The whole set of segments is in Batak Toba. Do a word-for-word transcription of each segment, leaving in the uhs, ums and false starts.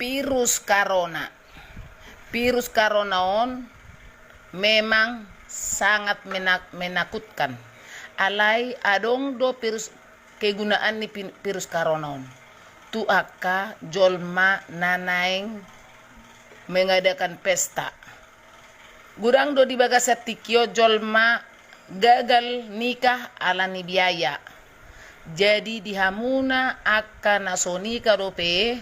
Virus karona. Virus karona on memang sangat mena-, menakutkan. Alai adong do virus, kegunaan ni pi-, virus karona on tu angka jolma na naeng mengadakan pesta. Godang do di bagasan tingki on jolma gagal nikah ala ni biaya. Jadi di hamuna angka na so nikah dope,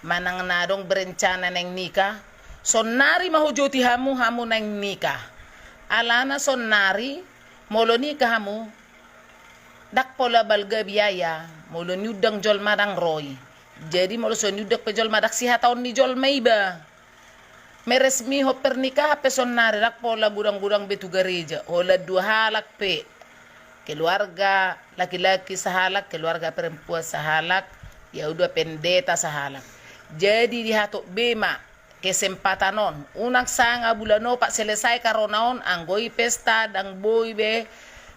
manang na adong berencana naeng nikah, sonnari ma hujoti hamu, hamu naeng nikah. Alana sonnari molo nikah hamu, ndang pola balga biaya, molo niundang jolma ndang ro i. Jadi molo so niundang pe jolma, ndang sihataon ni jolma iba. Meresmihon pernikahan pe sonnari ndang pola godang-godang be tu gareja, holan dua halak pe. Keluarga laki-laki sahalak, keluarga perempuan sahalak, ya udah, pendeta sahalak. Jadi dihatop be ma kesempatan on, unang sanga bulan opat selesai karona on, anggo i pesta ndang boi be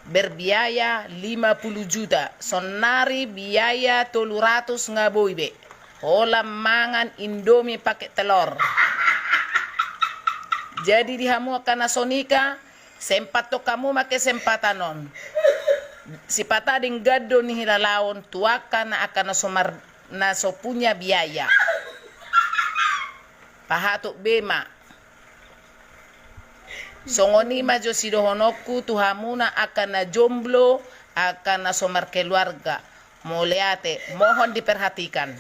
berbiaya lima puluh juta, sonnari biaya tolu ratus nga boi be. Holan mangan Indomie pake telor. Jadi di hamu angka na so nikah, sempathon hamu ma kesempatan on. Sipata denggan do nihilalaon tu angka na, angka na so mar-, na so punya biaya. Pahatop be ma. Songon i ma jo sidohononku tu hamuna angka na jomblo, angka na so markeluarga. Mauliate, mohon diperhatikan.